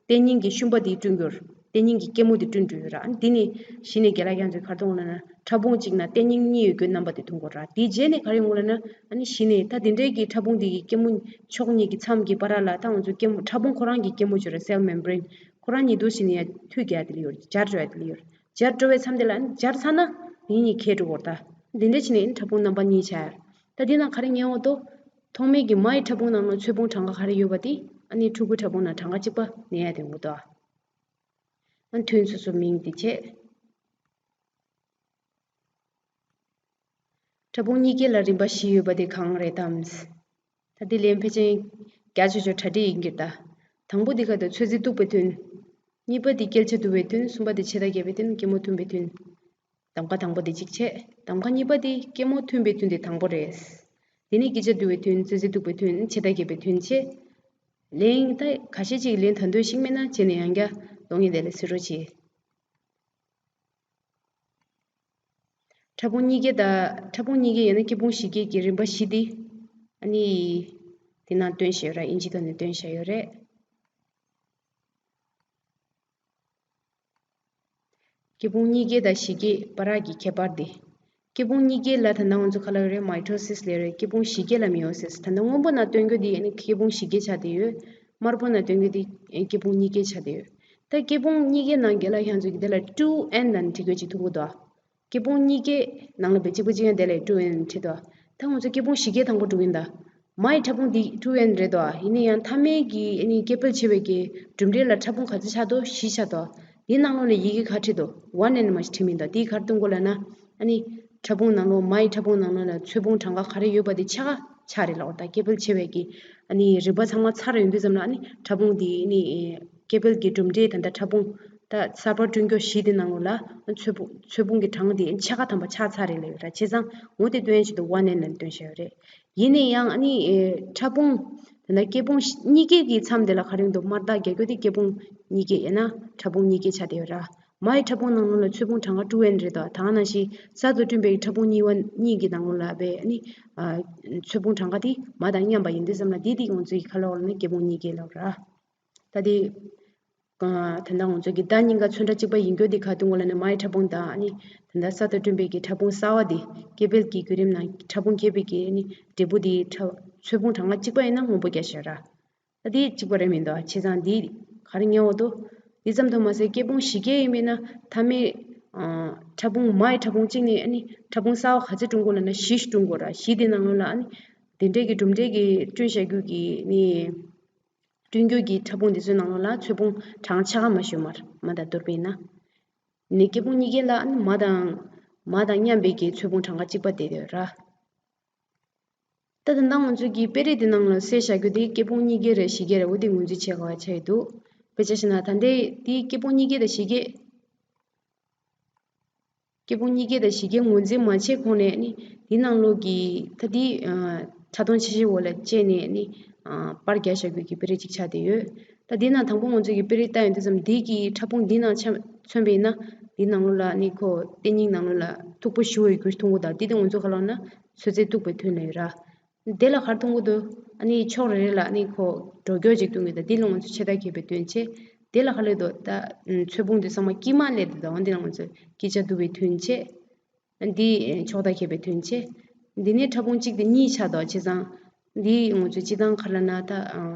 ལྟེ་སྙིང་གི་ཤུན་པ་འདི་བསྐྲུན་གྱི་ཡོད་ར། ལྟེ་སྙིང་གི་སྐྱི་མོ་འདི་བསྐྲུན་འགྲོ་ཡོད་ར། ཨ་ནི་འདི་ནི་གཞི་ནས་རྒན་ལགས་ཁྱེད་ཚོས་ག་རེ་མཐོང་ལབ་ན། ཕྲ་ཕུང་གཅིག་ནང་ལྟེ་སྙིང་གཉིས་ཡོད་རྒྱུའི་རྣམ་པ་དེ་མཐོང་གི་ཡོད་ར། དེའི་རྗེས་ནས་ག་རེ་ཡོང་གི་ལབ་ན། ཨ་ནི་གཞི་ནས་ད་དེ་འདྲའི་གི་ཕྲ་ཕུང་འདི་གི་སྐྱི་མོ་ཕྱོགས་གཉིས་ཀྱི་མཚམས་ཀྱི་བར་ལ་ད་ང་ཚོ་སྐྱི་མོ། ཕྲ་ཕུང་ཁོ་རང་གི་སྐྱི་མོ་ཅིག་ཡོད་ར། སེལ་མེམ་བྷི་རེན། ཁོ་རང་གཉིས་འདུ་བཞིན་ཡར་མཐུད་རྒྱུ་དེ་ལ་ཡོད་ར། འབྱར་འགྲོ་ཡ་དེ་ལ་ཡོད་ར། འབྱར་འགྲོ་བའི་མཚམས་དེ་ལ་ཨ་ནི་འབྱར་ཚར་ན་དེ་གཉིས་གས་འགྲོ་གི་ཡོད་ར། ད་དེ་འདྲ་བྱས་ནས་ཨ་ནི་ཕྲ་ཕུང་རྣམ་པ་གཉིས་ཆགས་ཡ། ད་དེ་ནང་ག་རེ་ཉན་འོང་དོ། ཐོག་མའི་གི་མའི་ཕྲ་ཕུང་ནང་ལ་ཚོས་ཕུང་གྲངས་ཀ་ག་རེ་ཡོད་པ་དེ་ཨ་ནི་ཕྲུ་གུའི་ཕྲ་ཕུང་ནང་གྲངས་ཀ་གཅིག་པ་གནས་ཡ་དེ་འོང་གི་འདུག་ཨ། ཨ་ཐུན་སོ་སོ་མིང་དེ་བྱས། ཕྲ་ཕུང་གཉིས་ཀའི་ལ་རིམ་པ་བཞི་ཡོད་པ་དེ་གང་རེད་དམ། ད་དེ་ལན་ཕལ་ཆེར་རྒྱ་ཆེ་ཆུང་གྲ་སྒྲིག་ཡིན་གྱི་རེད་ད། དང་པོ་དེ་ག་དུ་ཚོད་རྩིས་གཏུག་པའི་ཐུན། གཉིས་པ་དེ་སྐྱེལ་ཆ་བསྡུ་བའི་ཐུན། གསུམ་པ་དེ་ཕྱེད་དར་རྒྱས་པའི་ཐུན། སྐྱི་མོ་ཐུན་པའི་ཐུན། གདམ་ཀ་དང་པོ་དེ་གཅིག་བྱས། གདམ་ཀ་གཉིས་པ་དེ་སྐྱི་མོ་ཐུན་པའི་ཐུན་དེ་དང་པོ་རེད། དེ་ནས་སྐྱེལ་ཆ་བསྡུ་བའི་ཐུན། ཚོད་རྩིས་གཏུག་པའི་ཐུན། ཕྱེད་དར་རྒྱས་པའི་ཐུན་བྱས། ལན་ད་ཁ་ཤས་ཅིག་ལན་ད་འདོད་ཤིག་མེད་ན་བྱས་ནས་ཡང་བསྐྱར་གཏོང་ཡིན་དེ་ལ་གཟིགས་རོགས་གྱིས། ཕྲ་ཕུང་གཉིས་ཀའི་དང་ཕྲ་ཕུང་གཉིས་ཀའི་ཡང་ན་སྐྱི་ཕུང་བཞི་ཀའི་གི་རིམ་པ་བཞི་དེ་ཨ་ནི་དེ་ནང་སྟོན་བཞག་ཡོད་ར། ཨིན་ཇི་ཐོག་ནས་སྟོན་བཞག་ཡོད་རེད། སྐྱི་ཕུང་གཉིས་ཀའི་དང་བཞི་ཀའི་བར་གྱི་ཁྱད་པར་དེ། སྐྱི་ཕུང་གཉིས་ཀའི་ལ་ད་ནང་ང་ཚོ་ག་ལབ་ཡོད་རེད། མའི་ཊོ་སིས་ལབ་ཡོད་རེད། སྐྱི་ཕུང་བཞི་ཀའི་ལ་མེ་ཡོ་སིས། ད་ནང་སྔོན་པོ་ནང་སྟོན་རྒྱུ་དེ་ཨ་ནི་སྐྱི་ཕུང་བཞི་ཀའི་ཆ་དེ་ཡོད། དམར་པོ་ནང་སྟོན་རྒྱུ་དེ་སྐྱི་ཕུང་གཉིས་ཀའི་ཆ་དེ་ཡོད། ད་སྐྱི་ཕུང་གཉིས་ཀའི་ནང་གི་ལ་ཁྱེད་ཚོ་གི་དེ་ལ་ཊུ་ཨེན་ནང་བྲིས་དགོས་ཅིག་ཐུག་གི་འདུག་ཨ། སྐྱི་ཕུང་གཉིས་ཀའི་ནང་ལ་བའི་གཅིག་པ་གཅིག་ཡང་དེ་ལ་ཊུ་ཨེན་བྲིས་འདུག་ཨ། ད་ང་ཚོ་སྐྱི་ཕུང་བཞི་ཀའི་དང་པོ་འགྲོ་གི་ཡིན་ད། མའི་ཕྲ་ཕུང་འདི་ཊུ་ཨེན་རེད་དོ། ཡིན་ན་ཡང་མཐའ་མའི་གི་ཨ་ནི་སྐྱེ་འཕེལ་ཆེ་བའི་གི་གྲུབ་འབྲས་ལ་ཕྲ་ཕུང་ག་ཚོད་ཆགས་འདུག་བཞི་ཆགས་འདུག་འདི་ནང་ལོགས་ལ་ཡི་གེ་ག་བྲིས་འདུག་ཝན་ཨེན་མ་ཞིག་བྲིས་མིན་འདུག་འདི་ག་རེ་སྟོན་གོ་ལབ་ན། ཨ་ནི་ཕྲ་ཕུང་ནང་ལོགས་མའི་ཕྲ་ཕུང་ནང་ལོགས་ལ་ཚོས་ཕུང་གྲངས་ཀ་ག་རེ་ཡོད་པ་དེ་ཆ་ག་ཆགས་རེད་ལབ་པ། ད་སྐྱེ་འཕེལ་ཆེ་བའི་གི་ཨ་ནི་རིམ་པ་ཚང་མ་ཚར་ཡོང་དུས་ཙམ་ལ་ཨ་ནི་ཕྲ་ཕུང་འདི་ཨ་ནི་སྐྱེ་འཕེལ་གྱི་གྲུབ་འབྲས་ད་ལྟ་ཕྲ་ཕུང་ད་གསར་པ་བསྐྲུན་རྒྱུ་བཞི་དེ་ནང་ལོགས་ལ་ཚོས་ཕུང་ཚོས་ཕུང་གི་གྲངས་དེ་ཆ་ག་ཐམ་པ་ཆགས་ཚར་རེད་ལབ་ཡོད་ར། བྱས་ཙང་འོ་དེ་སྟོན་ཡ་ཆེད་དུ་ཝན་ཨེན་ལབ་སྟོན་བཞག་ཡོད་རེད། ཡིན་ན་ཡང་ཨ་ནི་ཨེ་ཕྲ་ཕུང་། དེ་འདྲ་སྐྱི་ཕུང་གཉིས་ཀའི་གི་མཚམས་དེ་ལ་ག་རེ་འདུག་དམར་རྟགས་རྒྱག་རྒྱུ་དེ་སྐྱི་ཕུང་གཉིས་ཀའི་ཡང་ན་ཕྲ་ཕུང་གཉིས་ཀའི་ཆ་དེ་ཡོད་ར། མའི་ཕྲ་ཕུང་ནང་ལོགས་ལ་ཚོས་ཕུང་གྲངས་ཀ་ཊུ་ཨེན་རེད་དོ། ད་ག་ནང་བཞིན་གསར་དུ་བསྐྲུན་པའི་ཕྲ་ཕུང་གཉིས་པ་གཉིས་ཀྱི་ནང་ལོགས་ལ་བས་ཨ་ནི་ཨ་ཚོས་ཕུང་གྲངས་ཀ་དེ་མ་དང་མཉམ་པ་ཡིན་དུས་ཙམ་ལ་དེ་དེ་ང་ཚོ་ཡི་ག་ལབ་ལབ་ན་སྐྱི་ཕུང་གཉིས་ཀའི་ལབ་ར། ད་དེ། ད་ལྟ་ང་ཚོ་གི་ཟླ་གཉིས་ཀ་ཚོན་ཁྲ་གཅིག་པ་ཡིན་རྒྱུ་དེ་ག་དུས་འགོ་ལ་ནི་མའི་ཕྲ་ཕུང་དང་ཨ་ནི་ད་ལྟ་གསར་དུ་བསྐྲུན་པའི་གི་ཕྲ་ཕུང་གསར་བ་དེ་སྐྱེ་འཕེལ་གྱི་བརྒྱུད་རིམ་ནང་ཕྲ་ཕུང་གྱེས་པའི་གི་ཨ་ནི་འབྲས་བུ་དེ་ཕྲ་ཚོས་ཕུང་གྲངས་ཀ་གཅིག་པ་ཡིན་ན་སྔོན་པོ་རྒྱ་ཤོད་ར། ད་དེ་གཅིག་པ་རེད་མི་འདུག་བྱས་ཙང་འདི་ག་རེ་ཉེ་བོ་འདུག་འདི་ཙམ་དུ་མ་ཟད་སྐྱེ་ཕུང་བཞི་ཀའི་ཡིན་མིན་ན་མཐའ་མའི་ཕྲ་ཕུང་མའི་ཕྲ་ཕུང་གཅིག་ནས་ཨ་ནི་ཕྲ་ཕུང་གསར་བ་ག་ཚོད་བསྐྲུན་དགོས་ལབ་ན་བཞི་ཞིག་བསྐྲུན་དགོས་ར། བཞི་དེ་ནང་ལོགས་ལ་ཨ་ནི་དེ་འདྲའི་གི་གྲུབ་འབྲས་ཀྱི་བསྐྲུན་བྱ་རྒྱུ་གི་ནི། བསྐྲུན་རྒྱུ་གི་ཕྲ་ཕུང་འདི་ཚོའི་ནང་ལོགས་ལ་ཚོས་ཕུང་གྲངས་ཆ་ག་མ་ཞུ་མར་མ་དང་བསྡུར་བས་ན། ནི་སྐྱེ་ཕུང་གཉིས་ཀའི་ལ་མ་དང་མ་དང་མཉམ་པའི་གི་ཚོས་ཕུང་གྲངས་ཀ་གཅིག་པ་དེ་ཡོད་ར། ད་ད་ལྟ་ང་ཚོ་གི་དཔེ་རིས་འདི་ནང་ལ་གསལ་བཞག་རྒྱུ་དེ་སྐྱེ་ཕུང་གཉིས་ཀའི་རེད་བཞི་ཀའི་རེད་འོ་དེ་ངོས་འཛིན་བྱེད་དགོས་པ་ཆགས་ཡོད་འདུག་དཔེ་ཆ་བཞག་ན་ད་ལྟའི་དེ་སྐྱེ་ཕུང་གཉིས་ཀའི་དང་བཞི་ཀའི། སྐྱེ་ཕུང་གཉིས་ཀའི་དང་བཞི་ཀའི་ངོས་འཛིན་མ་བྱས་གོང་ནས་ནི་འདི་ནང་ལོགས་ཀྱི་ད་འདི་ཕྲ་མཐོང་ཆེ་ཆེ་འོག་ལ་བཅད་ནས་ནི་པར་རྒྱག་བཞག་རྒྱུ་གི་དཔེ་རིས་གཅིག་ཆགས་བསྡད་ཡོད། ད་འདི་ནང་དང་པོ་ང་ཚོ་གི་དཔེ་རིས་ལྟ་ཡོང་དུས་ཙམ་འདི་གི་ཕྲ་ཕུང་འདི་ནང་ཆ་མཚོན་པས་ན་འདི་ནང་ལོགས་ལ་ནི་ཁོ་ལྟེ་སྙིང་ནང་ལོགས་ལ་མཐུག་པོ་ཞུ་བའི་རྒྱུ་མཐོང་གི་འདུག་འདི་དེ་ང་ཚོ་ག་ལབ་ན་ཚོད་རྩིས་གཏུག་པའི་ཐུན་ལ་ཡོད་ར། དེ་ལ་ག་རེ་མཐོང་གི་འདུག་ཨ་ནི་ཕྱོགས་རེ་རེ་ལ་ཨ་ནི་ཁོ་འགྲོ་སྐྱོད་ཅིག་མཐོང་གི་འདུག་འདི་ལ་ང་ཚོ་ཕྱེད་དར་རྒྱས་པའི་ཐུན་བྱས། དེ་ལ་ག་རེ་འདུག་ད་ཚོས་ཕུང་འདི་ཚང་མ་དཀྱིལ་མ་སླེབས་འདུག་འོ་འདི་ལ་ང་ཚོ་སྐྱེལ་ཆ་བསྡུ་བའི་ཐུན་བྱས། འདི་ཕྱོགས་མཐའ་ཁེབས་པའི་ཐུན་བྱས། འདི་ནས་ཕྲ་ཕུང་གཅིག་དེ་གཉིས་ཆགས་འདུག་བྱས་ཙང་། འདི་ང་ཚོ་སྤྱི་བཏང་ག་རེ་ལབ་ན་ད་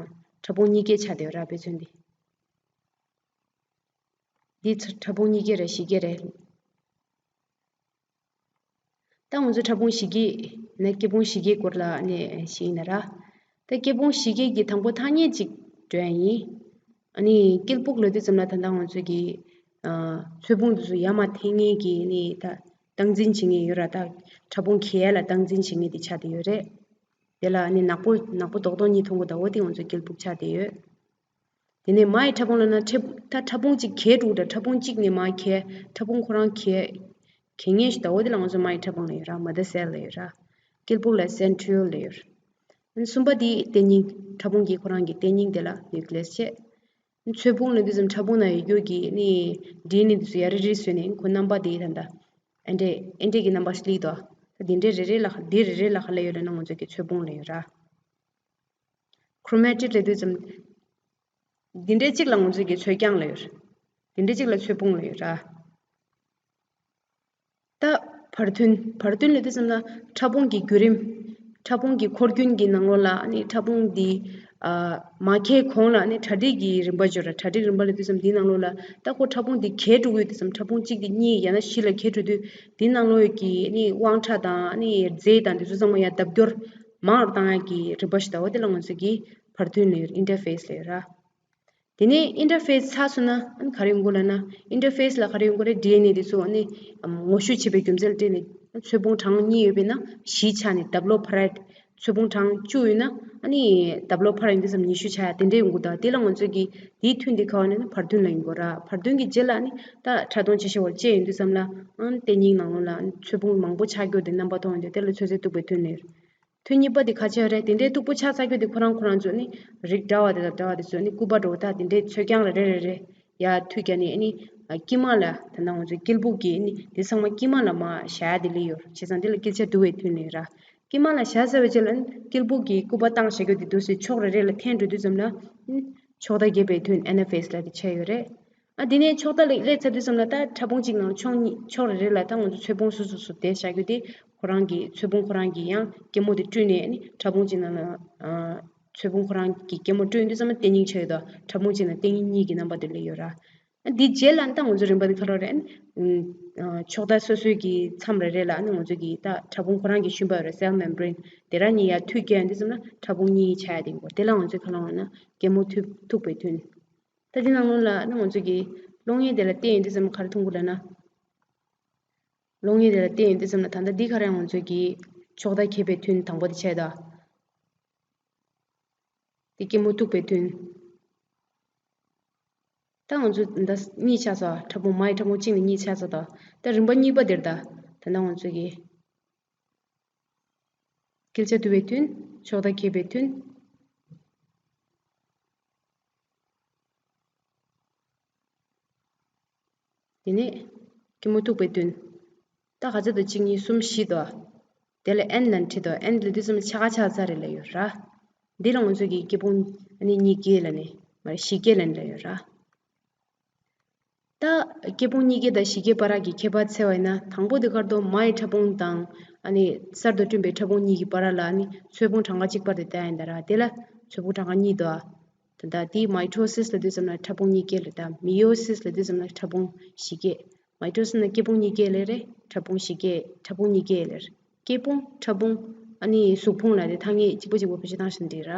ཕྲ་ཕུང་གཉིས་ཀའི་ཆ་དེ་ར་དཔེ་མཚོན་འདི། འདི་ཕྲ་ཕུང་གཉིས་ཀའི་རེད་བཞི་ཀའི་རེད། ད་ང་ཚོ་ཕྲ་ཕུང་བཞི་ཀའི་ནས་སྐྱེ་ཕུང་བཞི་ཀའི་སྐོར་ལ་ནས་ཤེས་ཡིན་ན་ར། ད་སྐྱེ་ཕུང་བཞི་ཀའི་གི་དང་པོ་ཐ་སྙད་ཅིག་འགྲོ་ཡ་ཡིན། ཨ་ནི་སྐྱིལ་ཕུག་ལབ་དུས་ཙམ་ལ་ད་ལྟ་ང་ཚོ་གི་ཨ་ཚོས་ཕུང་དེ་ཚོ་ཡར་མར་འཐེན་མཁན་གི་ནི་ད་སྟངས་འཛིན་བྱེད་མཁན་ཡོད་ར། ད་ཕྲ་ཕུང་གྱེས་ཡ་ལ་སྟངས་འཛིན་བྱེད་མཁན་དེ་ཆགས་བསྡད་ཡོད་རེད། དེ་ལ་ཨ་ནི་ནག་པོ་ནག་པོ་རྡོག་རྡོག་གཉིས་མཐོང་གི་འདུག་འོ་དེ་ང་ཚོ་སྐྱིལ་ཕུག་ཆགས་བསྡད་ཡོད། དེ་ནས་མའི་ཕྲ་ཕུང་ལབ་ན་ཕྲ་ད་ཕྲ་ཕུང་གཅིག་གྱེས་འགྲོ་འདྲ། ཕྲ་ཕུང་གཅིག་ནས་མར་གྱེས་ཕྲ་ཕུང་ཁོ་རང་གྱེས་གྱེས་མཁན་ཞིག་འདུག་འོ་དེ་ལ་ང་ཚོ་མའི་ཕྲ་ཕུང་ལབ་ཡོད་ར། མ་དར་སེལ་ལབ་ཡོད་ར། སྐྱིལ་ཕུག་ལ་སེན་ཊི་རི་ཡོལ་ལབ་ཡོད་ར། གསུམ་པ་དེ་ལྟེ་སྙིང་། ཕྲ་ཕུང་གི་ཁོ་རང་གི་ལྟེ་སྙིང་དེ་ལ་ནིའུ་ཀི་ལེ་སི་བྱས། ཚོས་ཕུང་ལབ་དུས་ཙམ་ཕྲ་ཕུང་ནང་ཡོད་རྒྱུ་གི་ནི་ཌི་ཨེན་ཨེ་དེ་ཚོ་ཡར་རེ་རེ་བཟོས་ནས་ཁོ་རྣམ་པ་དེ་ད་ལྟ་ཨེ་འདྲས་ཨེ་འདྲས་ཀྱི་རྣམ་པ་སླེབས་འདུག་ད་དེ་འདྲས་རེ་རེ་ལ་དེ་རེ་རེ་ལ་ག་ལབ་ཡོད་ལབ་ན་ང་ཚོ་གི་ཚོས་ཕུང་ལབ་ཡོད་ར། ཁྲོ་མ་ཊིག་ལབ་དུས་ཙམ། འདི་འདྲའི་གཅིག་ལ་ང་ཚོས་ཀྱི་ཚོས་རྐྱང་ལབ་ཡོད་རེད། འདི་འདྲའི་གཅིག་ལ་ཚོས་ཕུང་ལབ་ཡོད་ར། ད་བར་ཐུན། བར་ཐུན་ལབ་དུས་ཙམ་ལ་ཕྲ་ཕུང་གི་བརྒྱུད་རིམ། ཕྲ་ཕུང་གི་འཁོར་རྒྱུན་གྱི་ནང་ལོགས་ལ་ཨ་ནི་ཕྲ་ཕུང་འདི་ཨ་མ་གྱེས་གོང་ལ་ཨ་ནི་གྲ་སྒྲིག་གི་རིམ་པ་བརྗོད་ར། གྲ་སྒྲིག་རིམ་པ་ལབ་དུས་ཙམ་འདིའི་ནང་ལོགས་ལ་ད་ཁོ་ཕྲ་ཕུང་འདི་གྱེས་འགྲོ་གི་ཡོད་དུས་ཙམ་ཕྲ་ཕུང་གཅིག་དེ་གཉིས་ཡང་ན་བཞི་ལ་གྱེས་འགྲོ་དུས་འདིའི་ནང་ལོགས་ཀྱི་ཨ་ནི་དབང་ཕྲ་དང་ཨ་ནི་རྫས་དང་འདི་ཚོ་ཚང་མ་ཡར་ལྡབ་སྐྱོར། མང་རུ་བཏང་ཡག་གི་རིམ་པ་ཞིག་ད་འོ་དེ་ལ་ང་ཚོ་གི་བར་མཐུད་ལབ་ཡོད་རེད། ཨིན་ཊར་ཕེ་སི་ལབ་ཡོད་ར། དེ་ནས་ཨིན་ཊར་ཕེ་སི་ཚར་སོང་ན་ཨ་ནི་ག་རེ་ཡོང་གི་ལབ་ན། ཨིན་ཊར་ཕེ་སི་ལ་ག་རེ་ཡོང་གི་རེད། ཌི་ཨེན་ཨེ་དེ་ཚོ་ཨ་ནི་ངོ་བཤུས་བྱེད་པའི་རྒྱུ་མཚན་ལ་བརྟེན་ནས་ཚོས་ཕུང་གྲངས་གཉིས་ཡོད་པས་ན་བཞི་ཆགས་ནས་ཌབ་ལོ་ཕ་ར་ཡིད། ཚོས་ཕུང་གྲངས་བཅུ་ཡོད་ན་ཨ་ནི་ཌབ་ལོ་ཕ་ར་ཡིད་འདི་ཙམ་ཉི་ཤུ་ཆགས་ཡ་དེ་འདྲས་ཡོང་གི་འདུག་དེ་ལ་ང་ཚོས་ཀྱི་དེའི་ཐུན་དེ་ག་བ་ནས་ན་བར་མཐུད་ལབ་ཡོང་གི་ར། བར་མཐུད་ཀྱི་རྗེས་ལ་ཨ་ནི་ད་ཕྲ་མཐོང་ཆེ་ཤོས་བར་བཅད་ཡོང་དུས་ཙམ་ལ་ཨ་ནི་ལྟེ་སྙིང་ནང་ལོགས་ལ་ཨ་ནི་ཚོས་ཕུང་མང་པོ་ཆགས་རྒྱུ་དེ་རྣམ་པ་མཐོང་ཡོང་དུས་དེ་ལ་ཚོད་ཚོད་གཏུགས་པའི་ཐུན་ལབ་ཡོད། ཐུན་གཉིས་པ་དེ་ག་བྱས་རེད། དེ་འདྲའི་སྟུག་པོ་ཆགས་ཚར་རྒྱུ་དེ་ཁོ་རང་ཁོ་རང་ཚོ་ནི་རིགས་འདྲ་བ་དེ་དང་འདྲ་བ་དེ་ཚོ་ནི་སྐུད་པ་འདྲ་བོ་དག་དེ་འདྲའི་ཚོས་རྐྱང་རེ་རེ་རེ་རེ་ཡར་མཐུད་རྒྱག་ནས་ཨ་ནི་དཀྱིལ་མ་ལ་ད་ནང་ང་ཚོའི་སྐྱིལ་སྦུག་གི་ཨ་ནི་དེ་ཚང་མ་དཀྱིལ་མ་ལ་མར་བཞག་ཡ་དེ་ལབ་ཡོད། བྱས་ཙང་དེ་ལ་དཀྱིལ་ཆ་བསྡུ་བའི་ཐུན་ལབ་ཡོད་ར། དཀྱིལ་མ་ལ་བཞག་ཚར་བའི་རྗེས་ལ་ཨ་ནི་སྐྱིལ་སྦུག་གི་སྐུད་པ་བཏང་བཞག་རྒྱུ་དེ་འདུག་སེ་ཕྱོགས་རེ་རེ་ལ་འཐེན་འགྲོ་དུས་ཙམ་ལ་ཨ་ནི་ཕྱོགས་མཐའ་རྒྱས་པའི་ཐུན་ཨེ་ན་ཕེ་སི་ལབ་དེ་ཆགས་ཡོད་རེད། ཨ་དེ་ནས་ཕྱོགས་མཐའ་ལ་སླེབས་ཚར་དུས་ཙམ་ལ་ད་ཕྲ་ཕུང་གཅིག་ནང་ཕྱོགས་གཉིས་ཕྱོགས་རེ་རེ་ལ་ད་ང་ཚོ་ཚོས་ཕུང་སོ་སོ་སོ་དེ་བཞག་རྒྱུ་དེ་ཁོ་རང་གི་ཚོས་ཕུང་ཁོ་རང་གི་ཡང་སྐྱི་མོ་དེ་བཀྲུས་ནས་ཨ་ནི་ཕྲ་ཕུང་གཅིག་ནང་ལ་ཨ་ཚོས་ཕུང་ཁོ་རང་གི་སྐྱི་མོ་བཀྲུས་དུས་ཙམ་ལ་ལྟེ་སྙིང་ཆགས་ཡོད་དོ། ཕྲ་ཕུང་གཅིག་ནང་ལྟེ་སྙིང་གཉིས་ཀྱི་རྣམ་པ་དེ་སླེབས་ཡོད་ར། ཨ་དེ་རྗེས་ལ་ད་ང་ཚོ་རིམ་པ་དེ་ག་ལབ་རེད། ཨ་ཕྱོགས་མཐའ་སོ་སོའི་གི་མཚམས་རེ་རེ་ལ་ཨ་ནི་ང་ཚོ་གི་ད་ཕྲ་ཕུང་ཁོ་རང་གི་ཤུན་པ་ཡོད་རེད། སེལ་མེམ་བྷྲེན་དེ་རང་གཉིས་ཡར་མཐུད་བསྐྱོད་ཡོང་དུས་ཙམ་ལ་ཕྲ་ཕུང་གཉིས་ཆགས་ཡ་དེ་ཡིན་གོ། དེ་ལ་ང་ཚོས་ག་ལབ་ཡོང་ན་སྐྱི་མོ་ཐུག་ཐུག་པའི་ཐུན། ད་འདི་ནང་ལོགས་ལ་ནི་ང་ཚོ་གི་གློག་བརྙན་དེ་ལ་བལྟས་ཡོང་དུས་ཙམ་ལ་ག་རེ་མཐོང་གི་ལབ་ན། གློག་བརྙན་དེ་ལ་བལྟས་ཡོང་དུས་ཙམ་ལ་ད་ལྟ་འདི་ག་རེ་ང་ཚོ་གི་ཕྱོགས་མཐའ་ཁེབས་པའི་ཐུན་དང་པོ་དེ་བྱས་དོ། དེ་སྐྱི་མོ་ཐུག་པའི་ཐུན། ད་ང་ཚོ་འདི་གཉིས་ཆགས་སོང་། ཕྲ་ཕུང་མའི་ཕྲ་ཕུང་གཅིག་ནས་གཉིས་ཆགས་སོང་དོ། ད་རིམ་པ་གཉིས་པ་དེར་ད་ད་ལྟ་ང་ཚོ་གི་དཀྱིལ་ཆ་བསྡུ་བའི་ཐུན། ཕྱོགས་མཐའ་ཁེབས་པའི་ཐུན། དེ་ནས་སྐྱི་མོ་ཐུག་པའི་ཐུན། ད་ག་ཚོད་དང་གཅིག་གཉིས་གསུམ་བཞི་དོ། དེ་ལ་ཨེན་ལབ་ནས་བྲིས་དོ། ཨེན་ལབ་དུས་ཙམ་ཆ་ག་ཆ་ཚ་རེད་ལབ་ཡོད་ར། འདི་ལ་ང་ཚོ་གི་སྐྱི་བུང་ཨ་ནི་གཉིས་བརྒྱད་ལབ་ནས་མ་རེད། བཞི་བརྒྱད་ལབ་ནས་ལབ་ཡོད་ར། ད་སྐྱི་བུང་གཉིས་བརྒྱད་དང་བཞི་བརྒྱད་བར་གྱི་ཁྱད་པར་འཚོལ་བ་ཡིན་ན། དང་པོ་དེ་ག་རེ་འདུག་མའི་ཕྲ་ཕུང་དང་ཨ་ནི་གསར་དུ་བསྐྲུན་པའི་ཕྲ་ཕུང་གཉིས་ཀྱི་བར་ལ་ཨ་ནི་ཚོས་ཕུང་གྲངས་ཀ་གཅིག་པ་རེད་ལབ་ཡ་ཡིན་ད་ར། དེ་ལ་ཚོས་ཕུང་གྲངས་ཀ་གཉིས་འདུག་ཨ། ད་ལྟ་དེ་མའི་ཊོ་སིས་ལབ་དུས་ཙམ་ལ་ཕྲ་ཕུང་གཉིས་བརྒྱད་ལབ། ད་མེ་ཡོ་སིས་ལབ་དུས་ཙམ་ལ་ཕྲ་ཕུང་བཞི་བརྒྱད། མའི་ཊོ་སིས་ན་སྐྱི་བུང་གཉིས་བརྒྱད་ལབ་རེད། ཕྲ་ཕུང་བཞི་བརྒྱད། ཕྲ་ཕུང་གཉིས་བརྒྱད་ལབ་རེད། སྐྱི་བུང་། ཕྲ་ཕུང་། ཨ་ནི་གཟུགས་ཕུང་ལབ་དེ་ཐ་སྙད་གཅིག་པ་གཅིག་པ་བེད་སྤྱོད་བཏང་བཞིན་འདི་ར།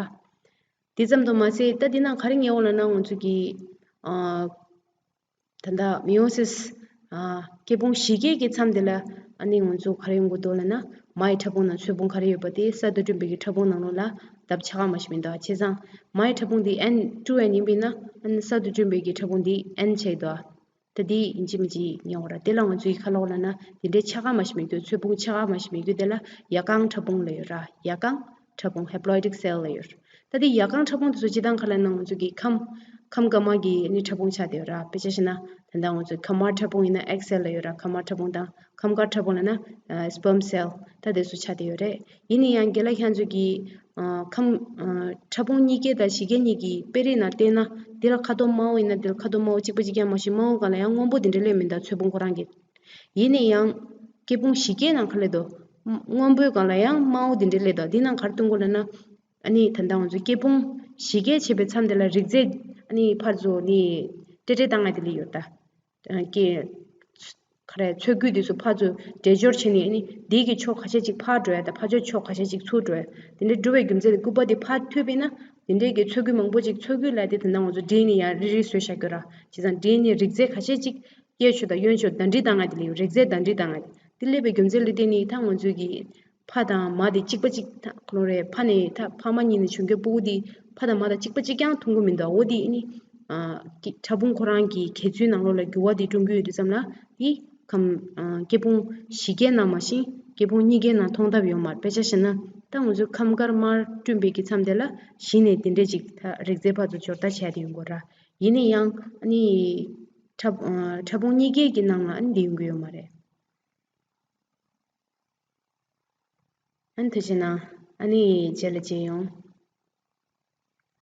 དེ་ཙམ་དུ་མ་ཟད་ད་འདི་ན་ག་རེ་ཉེ་བོ་ལབ་ན་ང་ཚོ་གི་ཨ། ད་ལྟ་མེ་ཡོ་སིས། ཨ། སྐྱི་བུང་བཞི་བརྒྱད་ཀྱི་མཚམས་དེ་ལ་ཨ་ནི་ང་ཚོ་ག་རེ་ཡོང་གི་འདུག་ལབ་ན། མའི་ཕྲ་ཕུང་ནང་ཚོས་ཕུང་ག་རེ་ཡོད་པ་དེ་གསར་དུ་བསྐྲུན་པའི་གི་ཕྲ་ཕུང་ནང་ལོགས་ལ་ལྡབ་ཆ་ག་མ་ཞིག་མི་འདུག་ཨ། བྱས་ཙང་མའི་ཕྲ་ཕུང་དེ་ཨེན་ཊུ་ཨེན་ཡིན་པས་ན་ཨ་ནི་གསར་དུ་བསྐྲུན་པའི་གི་ཕྲ་ཕུང་དེ་ཨེན་ཆགས་འདུག་ཨ། ད་དེ་ཡིན་གཅིག་མིན་གཅིག་ཉེ་བོ་ར། དེ་ལ་ང་ཚོ་གི་ག་ལབ་ལབ་ན་དེ་འདྲའི་ཆ་ག་མ་ཞིག་མི་དགོས། ཚོས་ཕུང་ཆ་ག་མ་ཞིག་མི་དགོས། དེ་ལ་ཡ་རྐང་ཕྲ་ཕུང་ལབ་ཡོད་ར། ཡ་རྐང་ཕྲ་ཕུང་། ཧེ་པ་ལོ་ཡི་ཊིག་སེལ་ལབ་ཡོད་ར། ད་དེ་ཡ་རྐང་ཕྲ་ཕུང་དེ་ཚོ་སྤྱིར་བཏང་ག་ལབ་ན་ང་ཚོ་གི་ཁམས་ཁམས་དཀར་དམར་གྱི་ནི་ཕྲ་ཕུང་ཆགས་བསྡད་ཡོད་ར། དཔེ་ཆ་བཞག་ན་ད་ལྟ་ང་ཚོ་ཁམས་དམར་ཕྲ་ཕུང་ཡིན་ན་ཨེག་སེལ་ལབ་ཡོད་ར། ཁམས་དམར་ཕྲ་ཕུང་དང་། ཁམས་དཀར་ཕྲ་ཕུང་ལབ་ན་སི་པརམ་སེལ། ད་དེ་ཚོ་ཆགས་བསྡད་ཡོད་རེད། ཡིན་ན་ཡང་རྒན་ལགས་ཁྱེད་ཚོ་གི་ཨ་ཁམས་ཨ་ཕྲ་ཕུང་གཉིས་བརྒྱད་དང་བཞི་བརྒྱད་གཉིས་ཀྱི་དཔེ་རིས་ནང་བལྟས་ན་འདི་ལ་ཁ་དོག་དམར་པོ་ཡིན་ན་འདི་ལ་ཁ་དོག་དམར་པོ་གཅིག་པ་གཅིག་རྐྱང་མ་ཞིག་དམར་པོ་སྒང་ལ་ཡང་སྔོན་པོ་འདི་འདྲ་སླེབས་མི་འདུག་ཚོས་ཕུང་ཁོ་རང་གི། ཡིན་ན་ཡང་སྐྱི་བུང་བཞི་བརྒྱད་ནང་ག་ལབ་འདུག་སྔོན་པོའི་སྒང་ལ་ཡང་དམར་པོ་འདི་འདྲ་སླེབས་འདུག་འདི་ནང་ག་རེ་སྟོན་གོ་ལབ་ན། ཨ་ནི་ད་ལྟ་ང་ཚོ་སྐྱི་བུང་བཞི་བརྒྱད་བྱས་པའི་མཚམས་དེ་ལ་རིགས་རྫས་ཨ་ནི་ཕར་ཚུར་ནི་ཏྲེ་ཏྲེ་བཏང་ཡ་དེ་ལ་ཡོད་ད། ཀྱི། ག་རེ། ཚོས་སྐུད་དེ་ཚོ་ཕར་ཚུར་འདྲེས་སྦྱོར་བྱས་ནས་ནི་འདི་གི་ཕྱོགས་ཁ་ཤས་ཅིག་ཕར་འགྲོ་ཡ་དང་ཕར་ཕྱོགས་ཕྱོགས་ཁ་ཤས་ཅིག་ཚུར་འགྲོ་ཡ། དེ་འདྲའི་འགྲོ་བའི་རྒྱུ་མཚན་དེ་སྐུད་པ་དེ་ཕར་མཐུད་པས་ན་དེ་འདྲའི་གི་ཚོས་སྐུད་མང་པོ་ཅིག་ཚོས་སྐུད་ལབ་དེ་ད་ལྟ་ང་ཚོ་ཌི་ཨེན་ཨེ་ཡར་རིལ་རིལ་བཟོས་བཞག་གི་ར། བྱས་ཙང་ཌི་ཨེན་ཨེ་རིགས་རྫས་ཁ་ཤས་ཅིག་གཡས་ཕྱོགས་དང་གཡོན་ཕྱོགས་ཟླ་སྒྲིལ་བཏང་ཡ་དེ་ལ་ཡོད། རིགས་རྫས་ཟླ་སྒྲིལ་བཏང་ཡ་དེ། དེ་སླེབས་པའི་རྒྱུ་མཚན་ལ་བརྟེན་ནས་ད་ང་ཚོའི་གི་ཕ་དང་མ་དེ་གཅིག་པ་གཅིག་ད་ཁོ་རང་རེད། ཕ་ནས་ད་ཕ་མ་གཉིས་ནས་བྱུང་མཁན་སྤུ་གུ་དེ་ཕ་དང་མ་དང་གཅིག་པ་གཅིག་རྐྱང་མཐོང་གི་མི་འདུག་འོ་དེ་ནི་ཨ་ཀྱི་ཕྲ་ཕུང་ཁོ་རང་གི་གྱེས་ཚུལ་ནང་ལོགས་ལ་འགྱུར་བ་དེ་འགྲོ་གི་ཡོད་དུས་ཙམ་ལ་དེ་ཁམས་ཨ་སྐྱི་བུང་བཞི་བརྒྱད་ནང་མ་གཞི་སྐྱི་བུང་གཉིས་བརྒྱད་ནང་མཐོང་ཐབས་ཡོད་མ་རེད། དཔེ་ཆ་བཞག་ན་ད་ང་ཚོའི་ཁམས་དཀར་དམར་བསྐྲུན་པའི་གི་མཚམས་དེ་ལ་གཞི་ནས་དེ་འདྲས་ཅིག་ད་རིགས་རྫས་ཕར་ཚུར་སྦྱོར་རྟ་བྱས་ཏེ་ཡོང་གི་ར། ཡིན་ན་ཡང་ཨ་ནི་ཕྲ་ཨ་ཕྲ་ཕུང་གཉིས་བརྒྱད་ཀྱི་ནང་ལ་ཨ་ནི་འདི་ཡོང་གི་ཡོད་མ་རེད། ཨ་ནི་ཐུགས་རྗེ་གནང་། ཨ་ནི་རྗེས་ལ་མཇལ་ཡོང་།